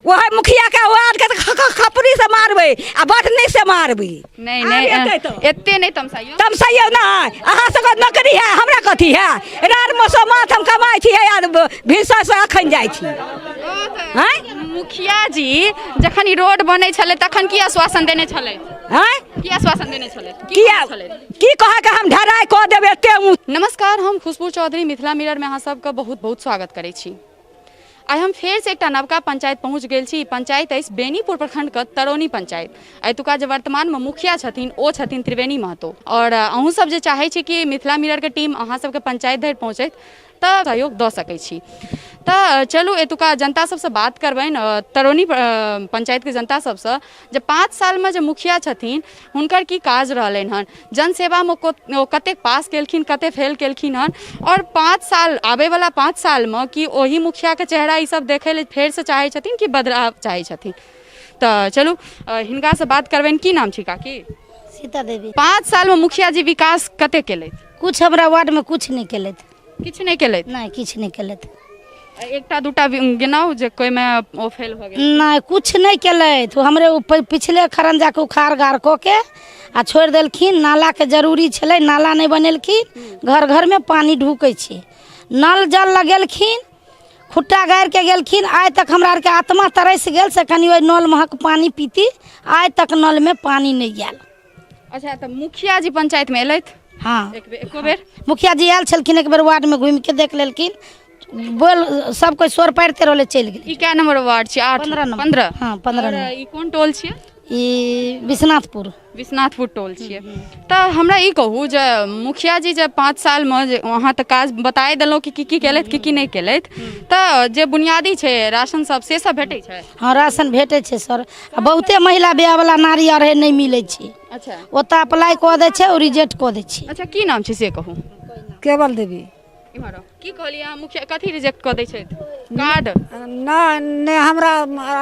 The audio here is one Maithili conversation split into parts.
वह मुखिया के वार्ड के तऽ खपरी से मारबै आ बटनी से मारबै। नहि। आब नहि एतै तऽ। एते नहि तमसाइयो। तमसैयौ नहि, अहाँ सबके नौकरी है, हमरा कथी है? रात मौसम माथ हम कमाइ छी आर भिनसर से अखन जाइ छी। आँय? मुखिया जी जखन ई रोड बनै छलै तखन की आश्वासन देने छलै? आँय? की आश्वासन देने छलै? की किया कहने छलै? की कहके हम ढराइ कऽ देबै एते ऊँच। नमस्कार, हम खुशबू चौधरी मिथिला मिरर में अहाँ सबके बहुत बहुत स्वागत करै छी। आइ हम फेरसँ एकटा नवका पंचायत पहुँच गेल छी। ई पंचायत अछि बेनीपुर प्रखंडके तरौनी पंचायत। एतुका जे वर्तमानमे मुखिया छथिन ओ छथिन त्रिवेणी महतो। आओर अहूँ सब जे चाहै छी कि मिथिला मिररके टीम अहाँ सबके पंचायत धरि पहुँचैत तऽ सहयोग दऽ सकै छी। तऽ चलू एतुका जनता सबसँ बात करबनि, तरौनी पंचायतके जनता सबसँ, जे 5 सालमे जे मुखिया छथिन हुनकर की काज रहलनि हन, जनसेवामे ओ कतेक पास केलखिन, कतेक फेल केलखिन हन, आओर 5 साल आबैवला 5 सालमे की ओही मुखियाके चेहरा ई सब देखै लए फेरसँ चाहै छथिन कि बदलाव चाहै छथिन। तऽ चलू हिनकासँ बात करबनि। की नाम छी काकी? सीता देवी। 5 सालमे मुखिया जी विकास कतेक केलथि? कुछ हमरा वार्डमे कुछ नहि केलथि। किछु नहि केलथि? नहि, किछु नहि केलथि। एकटा दूटा गिनाउ जे कोइमे ओ फेल भऽ गेल। नहि, कुछ नहि केलथि। ओ हमरे ओ पिछले खरंजाके उखाड़ गाड़ कऽ के आ छोड़ि देलखिन। नालाके जरूरी छलै, नाला नहि बनेलखिन, घर घरमे पानि ढुकै छै। नल जल लगेलखिन, खुट्टा गाड़िके गेलखिन। आइ तक हमरा आरके आत्मा तरसि गेल से कनि ओहि नल महक पानि पीती, आइ तक नलमे पानि नहि आयल। अच्छा, तऽ मुखिया जी पंचायतमे एलथि? हँ। एक बेर, एको बेर मुखिया जी आयल छलखिन, एक बेर वार्डमे घुमिके देख लेलखिन, बोल सब कोइ शोर पारिते रहलै, चलि गेलै। ई कै नंबर वार्ड छियै? 8? 15 नंबर। 15? हँ, 15 आओर नंबर। ई कोन टोल छियै? ई विश्वनाथपुर। विश्वनाथपुर टोल छियै। तऽ हमरा ई कहू जे मुखिया जी जे 5 सालमे जे अहाँ तऽ काज बताए देलहुँ कि की की केलथि, की की नहि केलथि, तऽ जे बुनियादी छै राशन सब से सब भेटै छै? हँ, राशन भेटै छै सर। आ बहुते महिला ब्याहवला नारी आर है, नहि मिलै छै। ओतऽ अप्लाई कऽ दै छै, ओ रिजेक्ट कऽ दै छै। अच्छा, की नाम छै से कहू? केवल देवी। इम्हर आउ। की कहलियै अहाँ? मुखिया कथी रिजेक्ट कऽ दै छथि कार्ड? नहि नहि, हमरा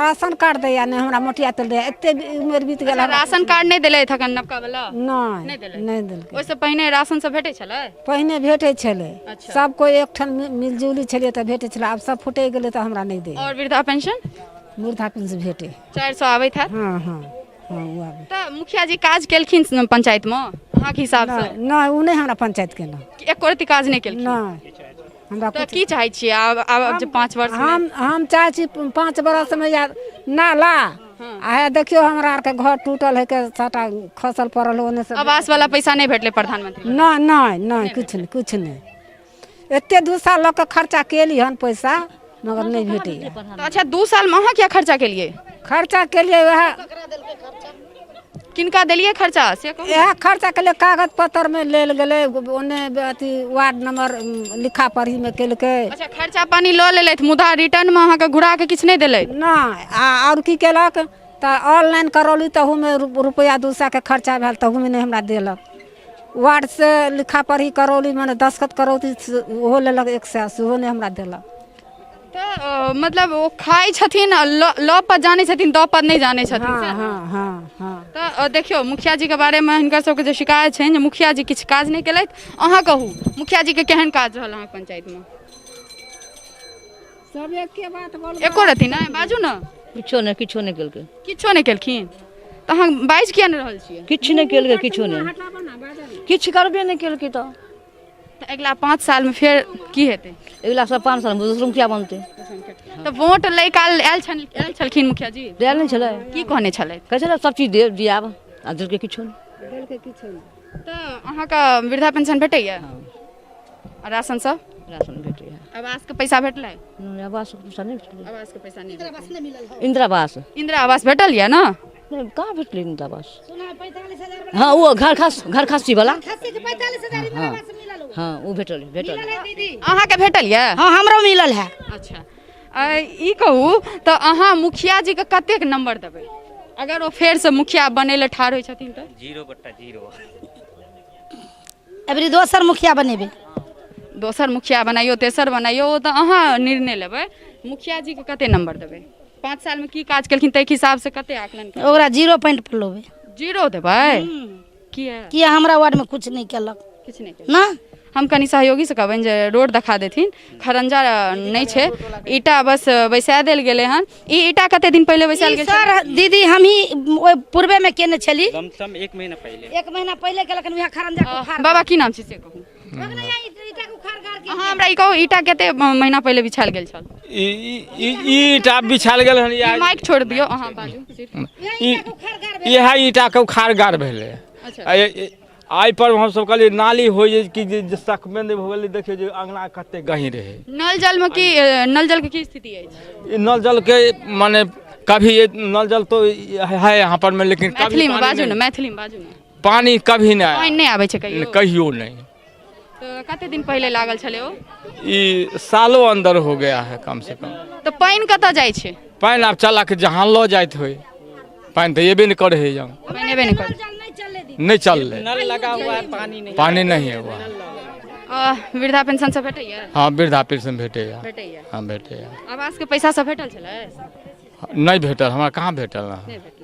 राशन कार्ड दैया, नहि हमरा मोटिया तेल दैया। एते उमेर बीत गेल। अच्छा, राशन कार्ड नहि देलथि अखन नवका वाला? नहि। नहि देलथि? नहि देलकै। ओहिसँ पहिने राशन सब भेटै छलै? पहिने भेटै छलै। सब कोइ एकठाम मिलजुली छलियै तऽ भेटै छलै। आब सब फुटि गेलै तऽ हमरा नहि दैया। आओर वृद्धा पेंशन? वृद्धा पेंशन भेटै। 400 आबैत हैत? हँ हँ हँ, ओ आबै। तऽ मुखिया जी काज केलखिन पंचायतमे अहाँके हिसाबसँ? नहि नहि, ओ नहि हमरा पंचायत केलक। एको रत्ती काज नहि केलखिन? नहि, हमरा तऽ की चाहै छियै आब आब जे 5 वर्ष? हम चाहै छी 5 बरसमे या नाला आ हे देखियौ हमरा आरके घर टूटल है के सबटा खसल पड़ल ओने से। आवास वाला पैसा नहि भेटलै प्रधानमंत्री? नहि नहि नहि, किछु नहि, किछु नहि। एते 2 साल लऽ कऽ खर्चा केली हन पैसा, मगर नहि भेटैया। तऽ अच्छा, 2 सालमे अहाँ किया खर्चा केलियै? खर्चा केलियै वएह। किनका देलियै खर्चा से कहू। इएह खर्चा केलियै, कागज पत्तरमे लेल गेलै, ओन्ने अथी वार्ड नंबर लिखा पढ़ीमे केलकै। अच्छा, खर्चा पानी लऽ लेलथि मुदा रिटर्नमे अहाँके घुरा कऽ किछु नहि देलथि? नहि। आ आओर की केलक तऽ ऑनलाइन करौली, तहूमे रुपैआ 2 सएके खर्चा भेल, तहूमे नहि हमरा देलक। वार्ड से लिखा पढ़ी करौली, मने दस्तखत करौली, ओहो लेलक 1 सए, सेहो नहि हमरा देलक। तऽ मतलब ओ खाइ छथिन आ लऽ पद जानै छथिन, दऽ पद नहि जानै छथिन। हँ हँ हँ हँ। तऽ देखियौ, मुखिया जीके बारेमे हिनकर सबके जे शिकायत छनि जे मुखिया जी किछु काज नहि केलथि। अहाँ कहू, मुखिया जीके केहन काज रहल अहाँके पंचायतमे? सब एके बात बोल। एको रत्ती नहि? बाजू ने। किछो नहि, किछो नहि केलकै। किछो नहि केलखिन? तऽ अहाँ बाजि किया नहि रहल छियै? किछु नहि केलकै, किछो नहि, किछु करबे नहि केलकै। तऽ तऽ अगिला 5 सालमे फेर की हेतै? अगिला सब 5 सालमे दोसर मुखिया बनतै। तऽ वोट लै काल आयल छल, आयल छलखिन मुखिया जी? आयल नहि छलै। की कहने छलथि? कहै छलै सब चीज देब, दियाब, आ देलकै किछो नहि। देलकै किछो नहि। तऽ अहाँके वृद्धा पेंशन भेटैया आ राशन सब? राशन भेटैया। आवासके पैसा भेटलै? नहि, आवासके पैसा नहि भेटलै। आवासके पैसा नहि भेटलै। इंदिरा आवास? इंदिरा आवास भेटल यऽ ने? नहि, कहाँ भेटलै इंदिरा आवास? हँ, ओ घर खास, घर खासी वाला, हँ हँ, ओ भेटल, भेटल। अहाँके भेटल यऽ? हँ, हमरो मिलल है। अच्छा, ई कहू तऽ अहाँ मुखिया जीके कतेक नंबर देबै अगर ओ फेरसँ मुखिया बनै लए ठाढ़ होइ छथिन तऽ? 0/0। अबरी दोसर मुखिया बनेबै। दोसर मुखिया बनाइयो, तेसर बनाइयो, ओ तऽ अहाँ निर्णय लेबै। मुखिया जीके कते नंबर देबै? 5 सालमे की काज केलखिन ताहिके हिसाबसँ कते आकलन करबै? ओकरा 0 पॉइंट पर लेबै। 0 देबै? किया? किया हमरा वार्डमे किछु नहि केलक। किछु नहि केलक ना। हम कनि सहयोगीसँ कहबनि जे रोड देखा देथिन। खरंजा नहि छै, ईटा बस बैसा देल गेलै हन। ई ईटा कते दिन पहिले बैसायल गेल? सर दीदी, हमही ओहि पूर्वेमे केने छली। लमसम एक महीना पहिले। एक महीना पहिले केलक उएह खरंजा के उखाड़। बाबा, की नाम छै से कहू। अहाँ हमरा ई कहू, ईटा कते महीना पहिले बिछायल गेल छल? ई ई ई ईटा बिछायल गेल हन या माइक छोड़ि दियौ, अहाँ बाजू। ई इएह ईटाके उखाड़ गाड़ भेलै। अच्छा। आइ पर हमसब कहलियै नाली होइ जे कि जे सकमे नहि भऽ गेलै। देखियौ जे अङ्गना कते गहीँ रहै। नल जलमे की, नल जलके की स्थिति अछि? ई नल जलके माने कभी ये नल जल तो है यहाँ पर में, लेकिन कभी मैथिलीमे पानी बाजू ने। नहीं। मैथिलीमे बाजू ने। पानी कभी नहि। पानि नहि आबै छै कहियो? कहियो नहि। तऽ कते दिन पहिले लागल छलै ओ? ई सालो अंदर हो गया है कम से कम। तऽ पानि कतऽ जाइ छै? पानि आब चला के जहाँ लऽ जाइत होइ, पानि तऽ एबे नहि करै है जहाँ। पानि एबे नहि करै। नहि चललै। नल लगा हुआ है, पानी नहीं। पानी नहीं है हुआ। वृद्धा पेंशन सब भेटैया? हँ, वृद्धा पेंशन भेटैया। भेटैया? हँ, भेटैया। आवासके पैसा सब भेटल छलै? नहि भेटल हमरा, कहाँ भेटल?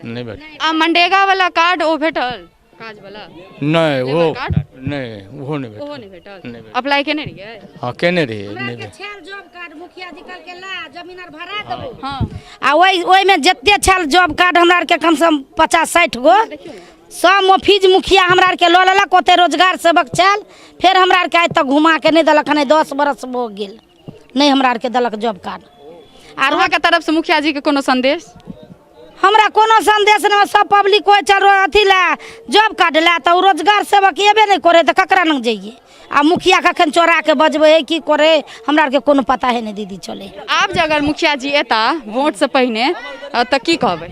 नहि भेटल। आ मनरेगा वाला कार्ड ओ भेटल, काज वाला? नहि, ओहो लेबर कार्ड? नहि, ओहो नहि भेटल। ओहो नहि भेटल? नहि भेटल। अप्लाई केने रहियै? हँ, केने रहियै, नहि भेटल। छल जॉब कार्ड, मुखिया जी कहलकै ला जमीन आर भरा देबो। हँ। आ ओहि ओहिमे जते छल जॉब कार्ड हमरा आरके, कमसँ कम 50-60 गो, सब मोफिज मुखिया हमरा आरके लऽ लेलक। ओते रोजगार सेवक छल, फेर हमरा आरके आइ तक घुमा के नहि देलक हन। 10 बरस भऽ गेल, नहि हमरा आरके देलक जॉब कार्ड। आर अहाँके तरफ से मुखिया जी के कोनो संदेश? हमरा कोनो संदेश नहि। सब पब्लिक कोइ चल अथी लए, जॉब कार्ड लए, तऽ ओ रोजगार सेवक एबे नहि करै, तऽ ककरा लग जइए? आ मुखिया कखन चोरा के बजबै है, की करै, हमरा आरके कोनो पता है नहि दीदी चले। आब जे अगर मुखिया जी एता वोट से पहिने, तऽ की कहबै?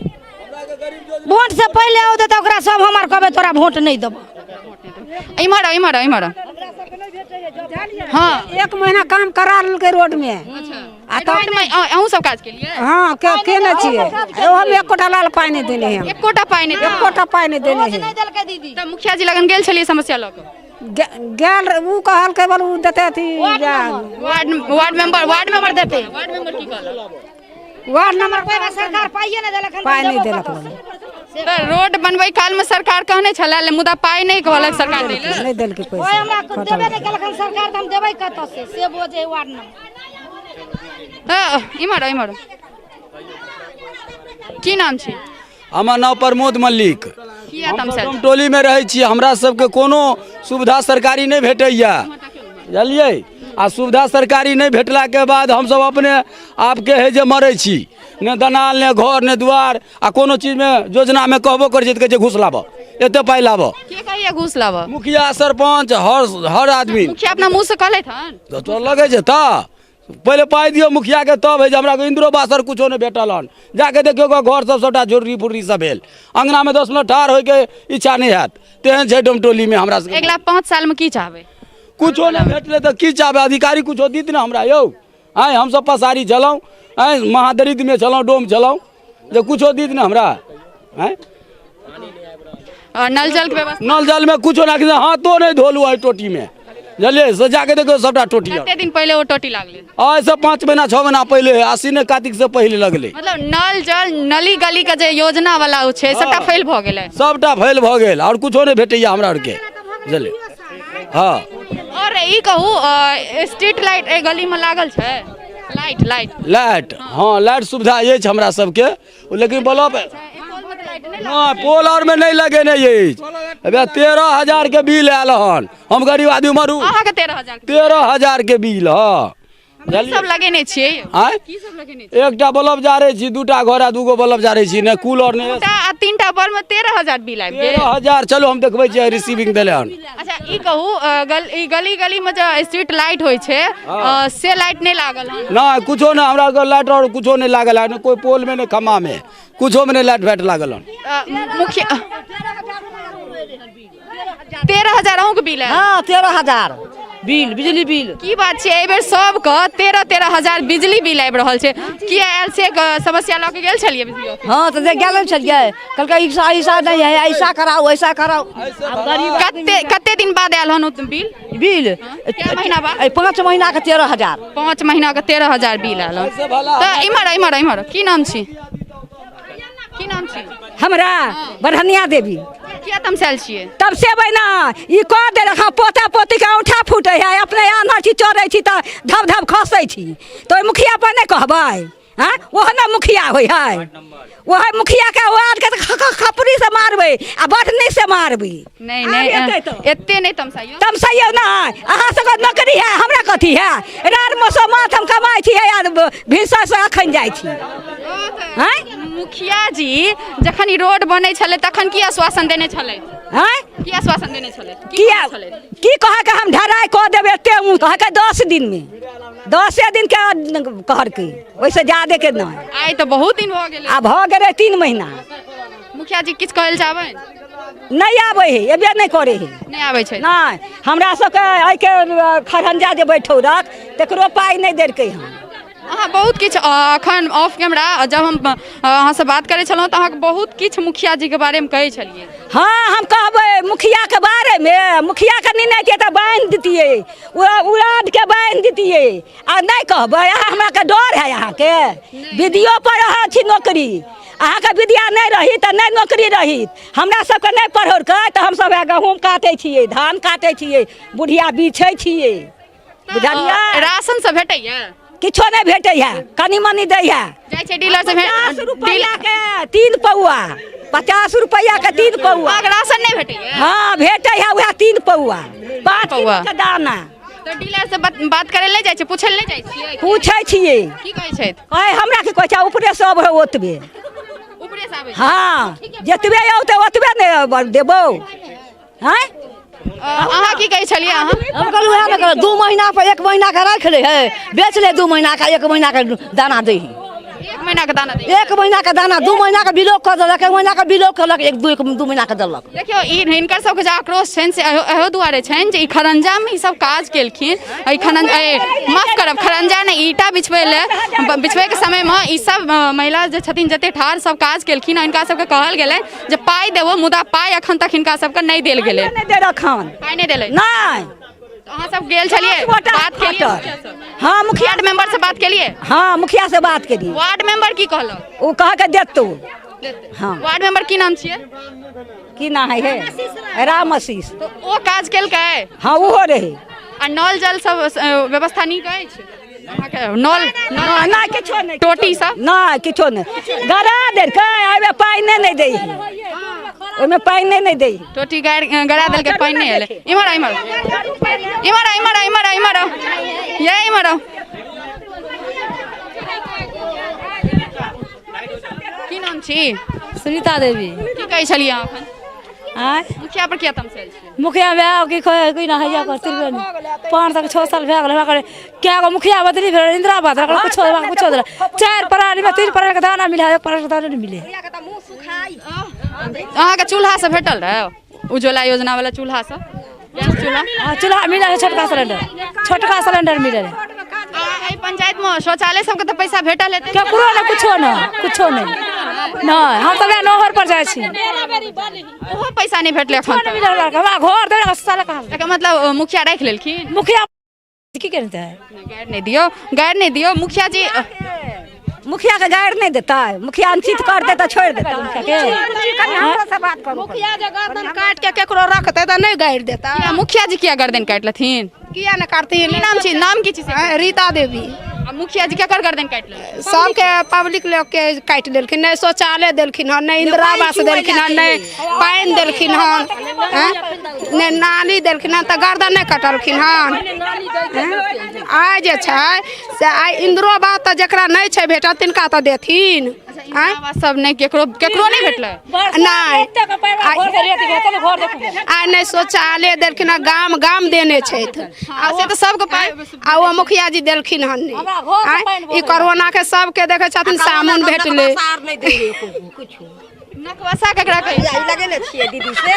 वोट से पहिले औतै तऽ ओकरा सब हम आर कहबै, तोरा वोट नहि देबो। इम्हर आउ, इम्हर आउ, इम्हर आउ। हँ। एक महीना काम करा लेलकै रोड में आ तब रोडमे अहूँ सब काज केलियै? हँ, के केने छियै। ओहोमे एकोटा लाल पाइ नहि देने है। एकोटा पाइ नहि देलकै? एकोटा पाइ नहि देने है। नहि देलकै दीदी। तऽ मुखिया जी लगन गेल छलियै समस्या लऽ कऽ? गेल, ओ कहलकै बोल ओ देतै अथी जा। वार्ड मेंबर, वार्ड मेंबर देतै। वार्ड मेंबर की कहलक? वार्ड नंबर ओहिमे सरकार पाइए नहि देलक हन। पाइ नहि देलक। तऽ रोड बनबै कालमे सरकार कहने छलै, मुदा पाइ नहि कहलक सरकार दै लए। नहि देलकै। ओहि पैसा हमरा देबे नहि केलक हन सरकार, तऽ हम देबै कतऽ से? से बोझे वार्ड नंबर। तऽ इम्हर आउ, इम्हर आउ। की नाम छी? हमर नाम प्रमोद मल्लिक। किया तमसायल? टोलीमे रहै छी। हमरा सबके कोनो सुविधा सरकारी नहि भेटैया, बुझलियै? आ सुविधा सरकारी नहि भेटलाके बाद हमसब अपने आपके है जे मरै छी। ने दलाल, ने घर, ने दुआर। आ कोनो चीजमे योजनामे कहबो करै छै तऽ कहै छै घूस लाबऽ, एते पाइ लाबऽ। के कहैया घूस लाबऽ? मुखिया, सरपञ्च, हर हर आदमी। मुखिया अपना मुँह से कहलथि हन? तऽ तोरा लगै छै तऽ पहिले पाइ दियौ मुखियाके तब हइ जे हमरा इन्दिरो आवास आर कुछो नहि भेटल हन। जाके देखियौ, घर सब सबटा झुर्री फुर्री सब भेल। अङ्गनामे 10 मिनट ठाढ़ होइके इच्छा नहि हैत, तेहन छै डोमटोलीमे हमरा सबके। अगिला 5 सालमे की चाहबै? कुछो नहि भेटलै तऽ की चाहबै? अधिकारी कुछो दित ने हमरा यौ। आँय, हमसब पसारी छलहुँ, आँय, महादरिद्रमे छलहुँ, डोम छलहुँ, जे कुछो दित ने हमरा। आँय। नल जलके व्यवस्था? नल जलमे कुछो नहि, हाथो नहि धोलू एहि टोटीमे, बुझलियै? से जाके देखियौ सबटा टोटी। कते दिन पहिले ओ टोटी लागलै? आइसँ 5 महीना 6 महीना पहिले, आश्विने कार्तिकसँ पहिले लगलै। मतलब नल जल नली गली के जे योजना वाला ओ छै, सबटा फेल भऽ गेलै? सबटा फेल भऽ गेल आओर कुछो नहि भेटैया हमरा आरके, बुझलियै? हँ। और ई कहू, स्ट्रीट लाइट एहि गली में लागल छै? Light, light? लाइट, हँ, लाइट सुविधा अछि हमरा सबके, लेकिन बल्ब नहि, पोल आरमे नहि लगेने अछि। 13,000के बिल आयल हन, हम गरीब आदमी मरू। अहाँके 13,000? 13,000के बिल, हँ। की सब लगेने छियै? आँय? की सब लगेने छियै? एकटा बल्ब जारै छी, दूटा घर आ दूगो बल्ब जारै छी, नहि कूलर नहि। दूटा आ तीनटा बल्ब में 13,000 बिल आबि गेल? 13,000। चलू, हम देखबै छियै, रिसीविंग देले हन। अच्छा, ई कहू, ई गली गली में जे स्ट्रीट लाइट होइ छै, से लाइट नहि लागल हन? नहि, कुछो नहि। हमरा आरके लाइट आओर कुछो नहि लागल है, नहि कोइ पोलमे, नहि खम्भामे, कुछोमे नहि लाइट फाइट लागल हन। मुखिया, 13,000 अहूँके बिल आयल? हँ, 13,000 बिल, बिजली बिल। की बात छै, एहिबेर सबके 13-13 हजार बिजली बिल आबि रहल छै, किया आयल से समस्या लऽ के गेल छलियै बिजली ऑफिस? हँ, तऽ गेल छलियै, कहलकै ऐसा ऐसा नहीं है, ऐसा कराओ, ऐसा कराओ। आब गरीब आदमी। कते कते दिन बाद आयल हन ओ बिल? बिल? कए महीना बाद? एहि 5 महीना के 13,000। 5 महीना के 13,000 बिल आयल हन। तऽ इम्हर, इम्हर, इम्हर। की नाम छी? की नाम छी? हमरा बढ़निया देवी। किया तमसायल छियै? तब सेबै ना ई कऽ देलक। हँ, पोता पोतीके औंठा फूटै है, अपने आन्हर छी, चढ़ै छी तऽ धब धब खसै छी, तऽ ओहि मुखिया पर नहि कहबै? हँ, ओहो ने मुखिया होइ है। ओहे मुखियाके वार्डके तऽ खपड़ी से मारबै आ बटनी से मारबै। नहि। आब नहि एतै तऽ। एते नहि तमसाइयौ। तमसैयौ नहि। अहाँ सबके नौकरी है, हमरा कथी है? रार मसोमात हम कमाइ छी आर भिनसर से अखन जाइ छी। आँय? मुखिया जी जखन ई रोड बनै छलै तखन की आश्वासन देने छलै? आँय? की आश्वासन देने छलै? की किया कहने छलै? की कहके हम ढराइ कऽ देबै एते ऊँच, कहके 10 दिनमे, 10 दिनके कहलकै, ओहिसँ ज्यादेके नहि। आइ तऽ बहुत दिन भऽ गेलै। आ भऽ गेलै 3 महीना। मुखिया जी किछु कहै लए चाहबै? नहि आबै है, एबे नहि करै है। नहि आबै छै? नहि। हमरा सबके एहिके खरंजा जे बैठौलक तकरो पाइ नहि देलकै हन। अहाँ बहुत किछु अखन ऑफ कैमरा जब हम अहाँसँ बात करै छलहुँ तऽ अहाँके बहुत किछु मुखिया जीके बारेमे कहै छलियै। हँ, हम कहबै मुखियाके बारेमे, मुखियाके निर्णय तऽ बान्हि दितियै, उड़ादके बान्हि दितियै। आ नहि कहबै अहाँ? हमरा के डर है अहाँके? विद्यो पर अहाँ छी नौकरी, अहाँके विद्या नहि रही तऽ नहि नौकरी रही। हमरा सबके नहि पढ़ौलकै तऽ हमसब वएह गहूँम काटै छियै, धान काटै छियै, बुढ़िया बिछै छियै, बुझलियै? राशन सब भेटैया? किछो नहि भेटै है, कनि मनि दै है। जाइ छै डीलर से? 50 रुपैआ के 3 पौआ, 50 रुपैआ के 3 पौआ। अहाँके राशन नहि भेटैया? हँ, भेटै है उएह 3 पौआ, 5 पौआ। किलो के दाना। तऽ डीलर से बात करै लए नहि जाइ छै, पूछै लए नहि जाइ छियै? पूछै छियै। की कहै छथि? कहै हमरा की कहै छै, ऊपरे सब है ओतबे। ऊपरे से आबै छै? हँ, जतबे औतै ओतबे ने देबौ। आँय? अहाँ की कहै छलियै अहाँ? हम कहलहुँ उएह ने कहलहुँ, 2 महीना पर 1 महीना के राखि लै है, बेच ले, 2 महीना के 1 महीना के दाना दै है। 1 महीना के दाना दै? 1 महीना के दाना, 2 महीना के बिलो कऽ देलक, 1 महीना के बिलो केलक, 1 2 महीना के देलक। देखियौ, ई हिनकर सबके जे आक्रोश छनि से एहो दुआरे छनि जे ई खरंजामे ई सब काज केलखिन। ई खरंजा, माफ करब, खरंजा नहि, ईटा बिछबै लए, बिछबैके समयमे ई सब महिला जे छथिन जते ठाढ़ सब काज केलखिन आ हिनका सबके कहल गेलनि जे पाइ देबो, मुदा पाइ अखन तक हिनका सबके नहि देल गेलै। नहि देलक हन। पाइ नहि देलै? नहि। अहाँ सब गेल छलियै? 10 गोटा बात केलियै खटल। मुखिया से? हँ, मुखिया। वार्ड मेंबर से बात केलियै? हँ, मुखिया से बात केलियै। वार्ड मेंबर की कहलक? ओ कहके देतौ। हँ। वार्ड मेंबर की नाम छियै? की नाम है? हे, राम आशीष। तऽ ओ काज केलकै? हँ, ओहो रहै। आ नल जल सब व्यवस्था नीक अछि अहाँके? नल नहि, नहि, किछो नहि। टोटी सब? नहि, किछो नहि। गरा देलकै, एहिमे पानि नहि दै है, ओहिमे पानि नहि दै है। टोटी गाड़ि गड़ा देलकै, पानि नहि एलै। इम्हर आउ, इम्हर इम्हर आउ, इम्हर आउ, इम्हर आउ, इम्हर आउ, ये इम्हर आउ। की नाम छी? सुनीता देवी। की कहै छलियै अहाँ एखन? आँय? मुखिया पर किया तमसायल छियै? मुखिया भए की कहै की ना हैया कर त्रिवेणी 5 तक 6 साल भए गेल। हमरा करे कए गो मुखिया बदली भेल, इंदिरा आवास ओकरा कुछो, हमरा कुछो देलक। 4 प्राणी में 3 प्राणी के दाना मिले, 1 प्राणी के दाना नहीं मिले। अहाँके चूल्हा सब भेटल रहै? उज्ज्वला योजना वाला चूल्हा सब, गैस चूल्हा? हाँ, चूल्हा मिले है, छोटका सिलेंडर, छोटका सिलेंडर मिले है। आ एहि पंचायत में शौचालय सबके तऽ पैसा भेटल हेतै? केकरो ने कुछो ने, कुछो नहीं। नहीं, हम तऽ नहर पर जाइ छी। ओहो पैसा नहि भेटलै एखन नहि तक? मिलल हमरा, हमरा घर देलक शौचालय कहाँ? एकर मतलब मुखिया राखि लेलखिन? मुखिया की करतै? गारि नहि दियौ, गारि नहि दियौ मुखिया जी। मुखिया के गारि नहि देतै? मुखिया अनुचित करतै तऽ छोड़ि देतै मुखिया के? मुखिया जे गर्दन काटि के केकरो रखतै तऽ नहि गारि देतै? किया मुखिया जी किया गर्दन काटि लेथिन? किया नहि काटथिन? की नाम छी, नाम की छी से? आँय, रीता देवी। आ मुखिया जी केकर गर्दन काटि लेलखिन? सबके, पब्लिक लोग के काटि देलखिन। नहि शौचालय देलखिन हन, नहि इंदिरा आवास देलखिन हन, नहि पानि देलखिन हन, आँय? नहि नाली देलखिन हन, तऽ गर्दन नहि कटलखिन हन? आँय? आइ जे छै से आइ इंदिरो आवास तऽ जकरा नहि छै भेटल तिनका तऽ देथिन। आँय? आवास सब नहि केकरो, केकरो नहि भेटलै? नहि। आइ नहि शौचालय देलखिन हन, गाम गाम देने छथि। आ से तऽ सबके पाइ आ ओ मुखिया जी देलखिन हन नहि। आँय? ई कोरोना के सबके देखै छथिन, साबुन भेटलै। नकबसा केकरा कहै छै? लगेने छियै दीदी से।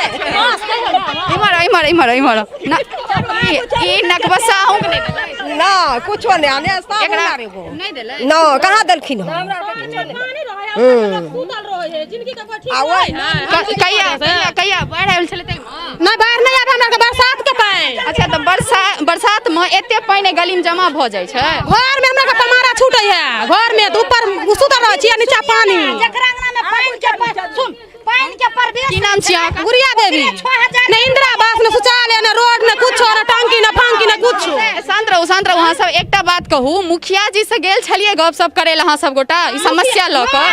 इम्हर आउ, इम्हर इम्हर इम्हर आउ। ई नकबसा अहूँके नहि देलै? ना, कुछो नहि, ने साबुन एकरा आर एगो नहि देलै? ना, कहाँ देलखिन हन? आ ओहि कहिया कहिया कहिया बाढ़ि आयल छलै ताहिमे? नहि, बाढ़ि नहि आबै हमरा आरके, बरसात के पानि। अच्छा, तऽ बरसात मे एते पानि एहि गली मे जमा भऽ जाइ छै? घर में हमरा के पमारा छूटे है, घर में तऽ ऊपर सुतल रहै छी आ नीचा पानी। जकरा अंगना में पानि के सुन पानि के प्रवेश की नाम छी अहाँके? गुड़िया देवी। ने इंदिरा आवास, ने शौचालय, ने रोड, ने कुछो, ने टंकी, ने फंकी, ने कुछो। शांत रहू, शांत रहू। अहाँ सब एकटा बात कहू, मुखिया जी से गेल छलियै गपशप करै लए अहाँ सब गोटा ई समस्या लऽ कऽ?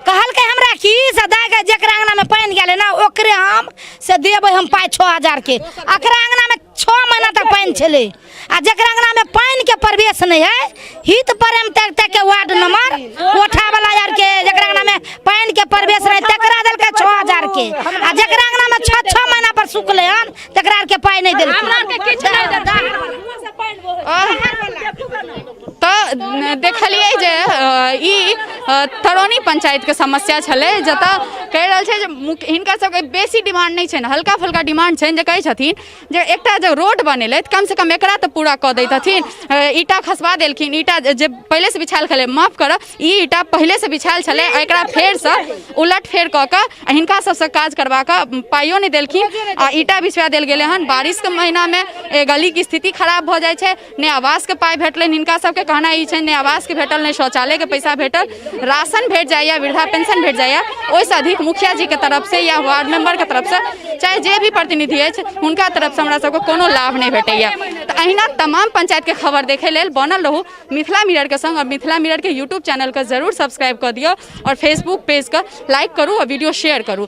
कहलकै हमरा की से दाइ के जकरा अंगना में पानि गेलै ने ओकरे हम से देबै हम पाइ 6000 के। अकरा अंगना में 6 महीना तक पानि छलै आ जकरा अंगना में पानि के प्रवेश नहीं है, हित प्रेम तक तक के वार्ड नंबर कोठा वाला यार के जकरा अंगना में पानि के प्रवेश नहीं तकरा देलकै 6000 के आ जकरा अंगना में 6 6 महीना पर सुखलै हन तकरा आर के पाइ नहीं देलकै। हमरा आर के किछु नहि देलकै। तऽ देखलियै जे ई तरौनी पंचायतके समस्या छलै, जतऽ कहि रहल छै जे हिनकर सबके बेसी डिमांड नहि छनि, हल्का फुल्का डिमांड छनि, जे कहै छथिन जे एकटा जे रोड बनेलथि कमसँ कम एकरा तऽ पूरा कऽ दैतथिन। ईंटा खसबा देलखिन, ईंटा जे पहिलेसँ बिछायल छलै, माफ करब, ई ईंटा पहिलेसँ बिछायल छलै आ एकरा फेरसँ उलट फेर कऽ कऽ आ हिनका सबसँ काज करबा कऽ पाइयो नहि देलखिन आ ईंटा बिछवा देल गेलै हन। बारिशके महीनामे गलीके स्थिति खराब भऽ जाइ छै। नहि आवासके पाइ भेटलनि, हिनका सबके कहना ई छनि, नहि आवासके भेटल, नहि शौचालयके पैसा भेटल। राशन भेट जाइए, वृद्धा पेंशन भेट जाइए, ओहिसँ अधिक मुखिया जीके तरफसँ या वार्ड मेम्बरके तरफसँ चाहे जे भी प्रतिनिधि अछि हुनका तरफसँ हमरा सबके कोनो लाभ नहि भेटैए। तऽ अहिना तमाम पंचायतके खबर देखै लेल बनल रहू मिथिला मिररके संग और मिथिला मिररके यूट्यूब चैनलके जरूर सब्सक्राइब कऽ दियौ और फेसबुक पेजके लाइक करू और वीडियो शेयर करू।